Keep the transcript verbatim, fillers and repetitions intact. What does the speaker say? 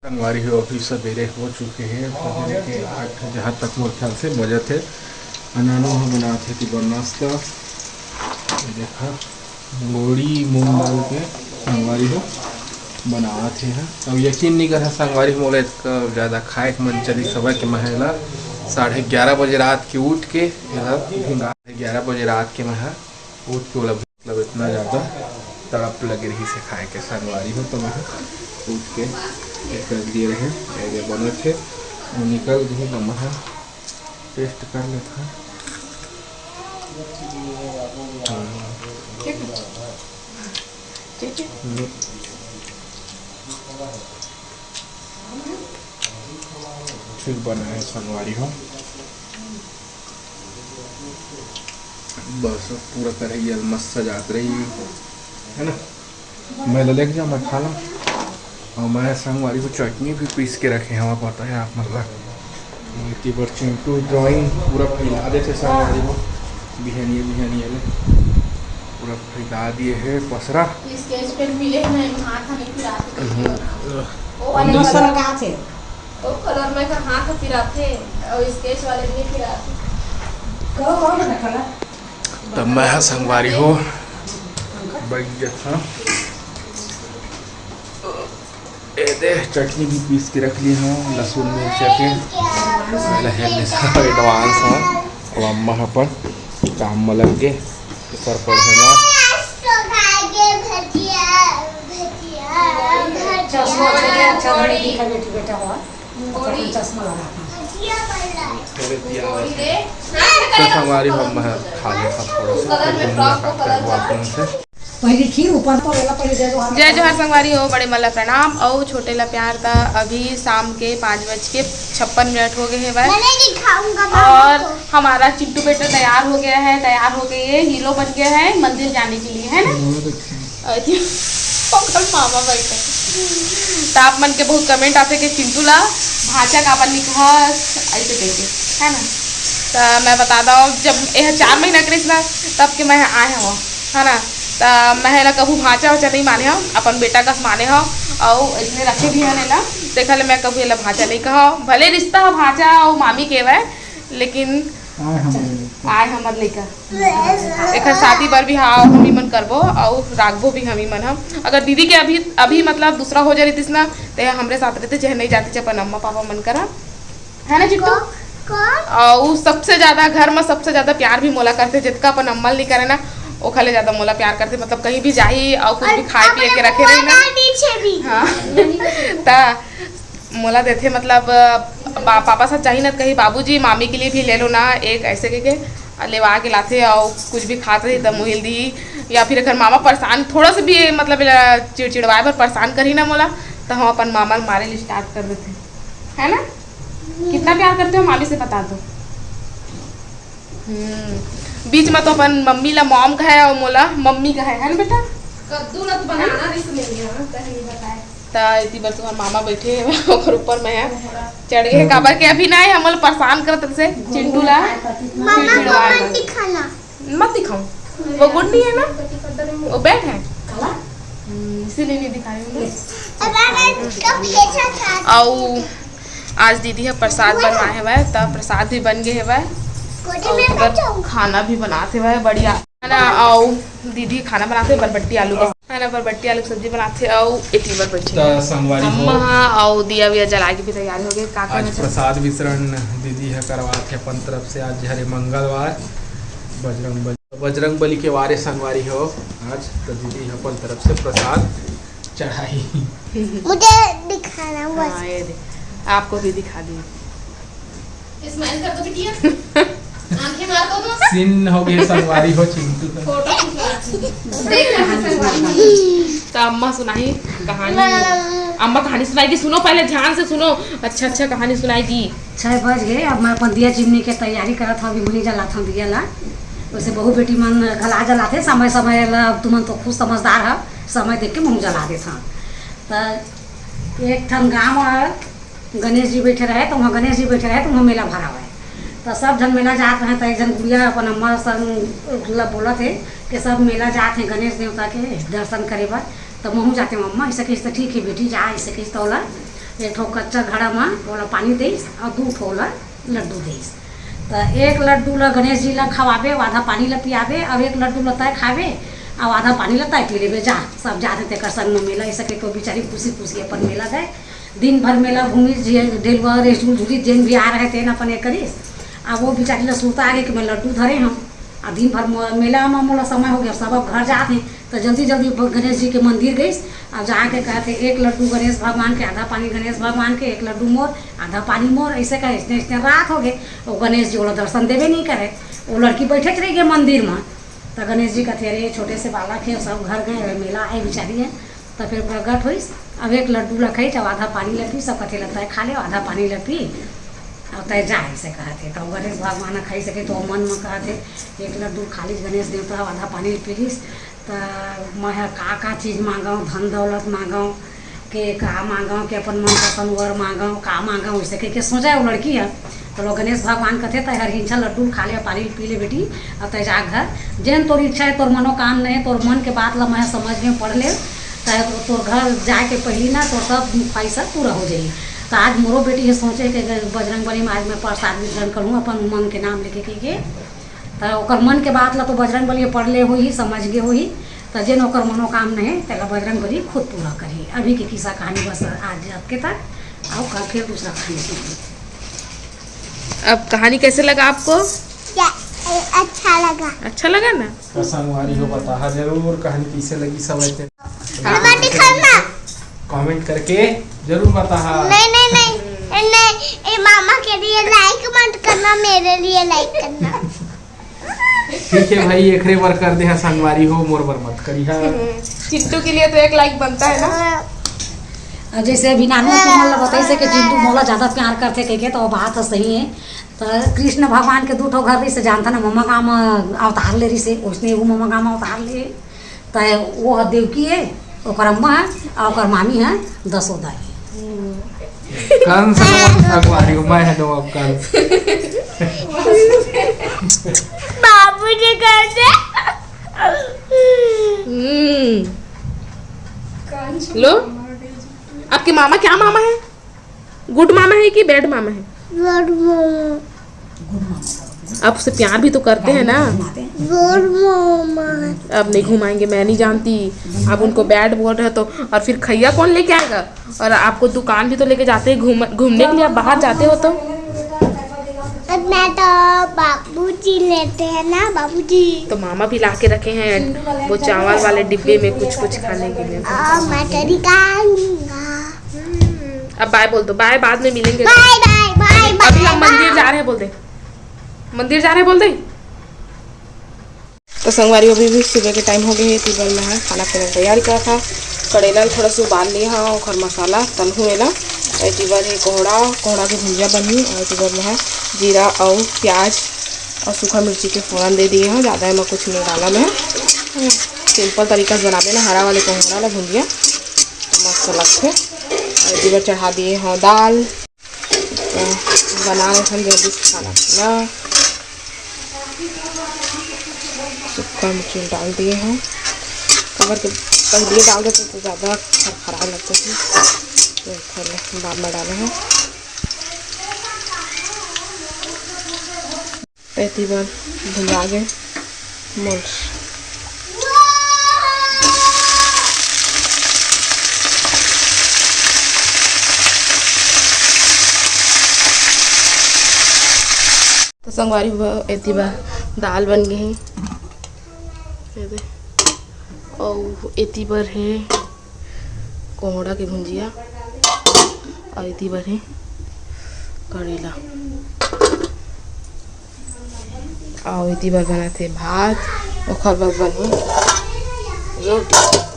संगवारी हो, अभी सबेरे हो चुके हे, सबेरे के आठ, जहाँ तक मोर ख्याल से बजत हे। अनानो ह बनात हे, ती बर नाश्ता। ये देखा, मूंगोड़ी मूंग दाल के संगवारी हो बनात हे ह। अब यकीन नहीं करा संगवारी हो, मोला इतना ज़्यादा खाए के मन चली सवय के महला साढ़े ग्यारह बजे रात के उठ के एला भिंगा ग्यारह बजे रात के मैं ह उठ के ओला, मतलब, इतना ज़्यादा तड़प लगे रही से खाए के संगवारी हो, तो मैं ह उठ के एक रख दिए रहे, ये बनत हे, वो निकल गई, तो मैं ह टेस्ट कर लेता। ठीक है। हम्म। ठीक बना है संगवारी हो। बस अब पूरा कढ़ैया ल मस्त सजात रही, है ना? मैं ल लेके जाऊँ, मैं खा लूँ। और मैं संगवारी को चटनी भी पीस के रखे हवा, पता है आप मतलब। इतनी बार चिंटू ड्राइंग पूरा फैला देते संगवारी को, बिहानिया बिहानिया ले पूरा फैला दिए है पसरा। स्केच पेन मिले हैं, हाथ नहीं फिराते। हम्म। वो वाले दूसरा वाला। का थे? वो कलर में का हाथ फिराते और स्केच वाले नहीं फिराते। करो, करो बेटा, कलर। तब मैं ह संगवारी हो बैठ गया था। ए दे, चटनी भी पीस के रख लिए हूँ, लहसुन मिर्चा के। पहले हेल लेता हूँ, एडवांस हूँ। अब अम्मा ह अपन काम में लग गए, एकर पढ़े ना। चश्मा अच्छा, अच्छा नहीं दिखा बेटी, बेटा हुआ। अच्छा, अपन चश्मा लगा था। तो संगवारी हो, मैं खा लेता थोड़ा सा, फिर मुलाकात करबो आप मन से। पहले खीर ऊपर तो वाला पहले दे दो, हम जय जोहार संगवारी हो, बड़े मन ला प्रणाम अउ छोटे ला प्यार। त अभी शाम के पाँच बज के छप्पन मिनट हो गए हेवय। मैं नहीं दिखाऊंगा मामा और को। हमारा चिंटू बेटा तैयार हो गया है, तैयार हो गए, ये हीरो बन गया है मंदिर जाने के लिए, है ना? बहुत अच्छा। अरे, ओकर मामा बैठे। त आप मन के बहुत कमेंट आथे कि चिंटू ला भांचा काबर नइ कहस, ऐसे कहिके, है ना? त मैं बता दो, जब यह चार महीना के रहिस ना, तब के मैं आए हव, है ना? त मैं एला कभू भांचा वाचा नहीं माने हव, अपन बेटा कस माने हव, अउ इसने रखे भी हन एला। तेखर ले मैं कभू एला भांचा नहीं कहव, भले रिश्ता ह भांचा अउ मामी के हवय, लेकिन आय हमर लइका। आय हमर लइका। एखर शादी बर भी, हाँ, हम ही मन करबो, अउ राखबो भी हम ही मन हम। अगर दीदी के अभी, अभी मतलब दूसरा हो जा रहितिस ना, ते हमरे साथ रहते, चाहे नहीं जाती, चाहे अपन अम्मा पापा मन करा, है ना चिट्टू? कौन? कौन? अउ सबसे ज्यादा घर में सबसे ज्यादा प्यार भी मोला करते, जितका अपन अम्मा ल नहीं करे ना, ओखर ले ज्यादा मोला प्यार करते। मतलब कहीं भी जाही अउ कुछ भी और खाए पिए के रखे रही ना। हाँ। त मोला देथे, मतलब, पा-, पापा साथ चाही ना, त कही, "बाबूजी, मामी के लिए भी ले लो ना एक," ऐसे कह के लेवा के लाथे, अउ कुछ भी खात रही, त मुहिल दी, या फिर अगर मामा परेशान, थोड़ा सा भी, मतलब, एला चिड़चिड़वाए बर परेशान करही ना मोला, त हम अपन मामा ल मारे ले स्टार्ट कर देथे, है ना? कितना प्यार करते हो मामी से, बता दो। हम्म, बीच में तो अपन मम्मी ला मॉम कहे अउ मोला मम्मी कहे, है ना बेटा? कद्दू ला तो बनाना रिस नहीं है, हाँ, कहीं नहीं बताए। त इति बर तुम्हार मामा बैठे हे, ओकर ऊपर में है, चढ़ गए, काबर के अभी ना है, हमन परेशान करत से चिंटू ला। मामा को चिड़चिड़वा मत दिखाना। मत दिखाऊं, वो गुड नहीं है ना, वो बैड है। काला? हम्म, इसीलिए नहीं दिखाई हूँ। अब मैं इसका पीछा था। अउ आज दीदी ह प्रसाद बनवाए हवय, त प्रसाद भी बन गे हवय। कोठी अउ में ओकर बैठो। खाना भी बनात हवय, बढ़िया। है ना, अउ दीदी खाना बनाथे बरबट्टी आलू का, है ना, बरबट्टी आलू की सब्जी बनाथे, अउ एती बर बैठे त हैं। संगवारी हो। अम्मा हा अउ दिया विया जला के भी तैयार हो गए। का आज करना चाहते? प्रसाद वितरण दीदी ह करवात हे अपन तरफ से। आज हरे मंगलवार, बजरंग बली, बजरंग बली के वारे संगवारी हो। आज तो दीदी ह अपन तरफ से प्रसाद चढ़ाई। मुझे दिखाना बस। हाँ, ये दे, आपको भी दिखा दी। स्माइल कर दो बिटिया। आंखें मार दो तो। सीन हो गए संगवारी हो चिंटू का। फोटो खींचो। देख रहा है संगवारी। त अम्मा सुनाही कहानी। ना, ना, ना, ना। अम्मा कहानी सुनाएगी, सुनो पहले ध्यान से सुनो। अच्छा, अच्छा कहानी सुनाएगी। छः बज गए, अब मैं अपन दिया चिमनी के तैयारी करत हूँ, अभी वहीं जलात हूँ दिया ला। वैसे बहू बेटी मन घला जलाथे समय समय ला, अब तुमन तो खुद समझदार ह, समय देख के मुँह जला देत हूँ। त एक ठन गाँव ह, गणेश जी बैठे रहे, तो वहाँ गणेश जी बैठे रहे, तो वहाँ मेला भरा हुआ है। तो सब झन मेला जात रहे, तो एक झन गुड़िया अपन अम्मा संग ला बोलत हे कि सब मेला जात हे गणेश देवता के दर्शन करे बर। तो महूँ जाते हूँ अम्मा, ऐसे कहिस तो ठीक है बेटी, जा, ऐसे कहिस तो ओला। एक ठो कच्चा घड़ा म ओला पानी देइस अउ दू ठो ला लड्डू देइस। त एक लड्डू ला गणेश जी ला खवाबे, अउ आधा पानी ला पियाबे, अउ एक लड्डू ला तय खाबे, अउ आधा पानी ला तय पी लेबे। जा, सब जाथे तेकर संग म मेला, अइसे कहिके ओ बिचारी खुशी खुशी अपन मेला गए। दिन भर मेला घूमिस, जे ढेलवा, रेसुल, झूली, जेन भी आ रहे तेन अपन ए करिस। अब ओ बिचारी ला सुरता आगे कि मैं लड्डू धरे हंव, आ दिन भर मो-, मेला म मोला समय हो गया, सब अब घर जात हे। त जल्दी जल्दी ब-, गणेश जी के मंदिर गइस। अब जाके कहत हे, एक लड्डू गणेश भगवान के, आधा पानी गणेश भगवान के, एक लड्डू मोर, आधा पानी मोर, अइसे कहे। अइसने अइसने रात हो गे, ओ गणेश जी ओला दर्शन देबे नइ करे। ओ लड़की बइठेच रहि गे मंदिर म। त गणेश जी कथे, "अरे, छोटे से बालक हे, सब घर गए, मेला आए बिचारी हे।" त फेर प्रगट होइस, अब एक लड्डू ला खाइस, अब आधा पानी ला पीस, सब कथे ला तय खा ले, आधा पानी ला पी, अब तय जा, अइसे कहत हे। त गणेश भगवान ह खाइस, सके तो मन म कहत हे, एक लड्डू खा लिस गणेश देवता, आधा पानी पी लिस, त मैं ह का का चीज मांगव, धन दौलत मांगव, के का मांगव, के अपन मनपसंद वर मांगव, का मांगव, अइसे कहिके सोचे ओ लड़की ह। त लो गणेश भगवान कथे, "तैं हर हिंसा लड्डू खा ले, पानी पी ले बेटी, अउ तैं जा घर। जेन तोर इच्छा हे, तोर मनोकामना हे, तोर मन के बात ल मैं समझ में पढ़ ले, तैं तो, तोर घर जाए के पहिली ना तोर सब ख्वाहिश ह पूरा हो जाही।" त आज मोरो बेटी हे सोचे के बजरंग बली में आज मैं प्रसाद वितरण करूँ, अपन उमंग के नाम लेके, के, के। त ओकर मन के बात ल तो बजरंग बली ह पढ़ ले होही, समझ गे होही। त जेन ओकर मनोकामना हे, तेला बजरंग बली खुद पूरा करही। अभी के किस्सा कहानी बस आज अतके तक, अउ कल फिर दूसरा कहानी सुनही। अब कहानी कैसे लगा आपको? क्या, ए, अच्छा लगा। अच्छा लगा ना? त संगवारी हो, बताहा जरूर कहानी कैसे लगी सब ऐसे। हाँ। मैं दिखाऊंगा। कमेंट करके जरूर बताहा। नहीं, नहीं, नहीं, नहीं, ए मामा के लिए लाइक मत करना, मेरे लिए लाइक करना। ठीक है भाई, एकरे बर कर दे हा संगवारी हो, मोर बर मत करी हा। चिंटू के लिए तो एक लाइक बनता है ना। अउ जैसे अभी नानू तुमन ला बताइस हे कि चिंटू मोला ज्यादा प्यार करथे कहिके, त ओ बात ह सही हे। त कृष्ण भगवान के दू ठो घर रहिस हे, जानथा ना, ममा गाँव म अवतार ले रहिस हे, ओइसने वो ममा गाँव म अवतार ले। त वो ह देवकी हे, ओकर अम्मा हे, अउ ओकर मामी हे दसोदा हे। कंस अगुवारी हो, मैं हे नवा कंस। बाबूजी कहते। हम्म। लो, आपके मामा क्या मामा है? गुड मामा है कि बैड मामा है? गुड मामा। आप उससे प्यार भी तो करते हैं ना। गुड मामा। अब नहीं घुमाएंगे, मैं नहीं जानती। आप उनको बैड बोल रहे हो तो, और फिर खैया कौन लेके आएगा? और आपको दुकान भी तो लेके जाते हैं घूम-, घूमने के लिए, आप बाहर जाते हो तो। और मैं तो बाबूजी लेते हैं ना, बाबूजी। तो मामा भी ला के रखे हैं वो चावल वाले डिब्बे में कुछ कुछ खाने के लिए। और मैं तो नहीं खाऊंगा। हम्म, अब बाय बोल दो, बाय, बाद में मिलेंगे। बाय, बाय, बाय, अभी बाय, हम मंदिर बाय। जा रहे हैं बोल दे, मंदिर जा रहे हैं बोल दे। तो संगवारी, अभी भी सुबह के टाइम हो गए है, एती बर मैं ह खाना पीना के तैयारी करत हा। करेला ल थोड़ा सा उबाल लिए हा, ओखर मसाला तलहूँ एला। एती बर हे कोहड़ा, कोहड़ा के भुंजिया बनही। और एती बर मैं ह जीरा अउ प्याज अउ सूखा मिर्ची के फोरन दे दिए हा। ज़्यादा एमा कुछ नहीं डाला मैं, सिंपल तरीका से बनाबे ना हरा वाले कोहड़ा ला भुंजिया, तो मस्त लगथे। और एती बर चढ़ा दिए हा दाल। तो बना लेथन जल्दी से खाना पीना। सुक्का मिर्ची डाल दिए हैं, काबर के पहले डाल देते तो ज़्यादा खरखरा लगता है, तो थोड़े बाद में डाले हैं। एती बर भुला गे मोर। तो संगवारी हो, एती बर दाल बन गे हे, ये दे। अउ एती बर हे कोहड़ा के भुंजिया, अउ एती बर हे करेला, अउ एती बर बनत हे भात, ओखर बर बनही रोटी।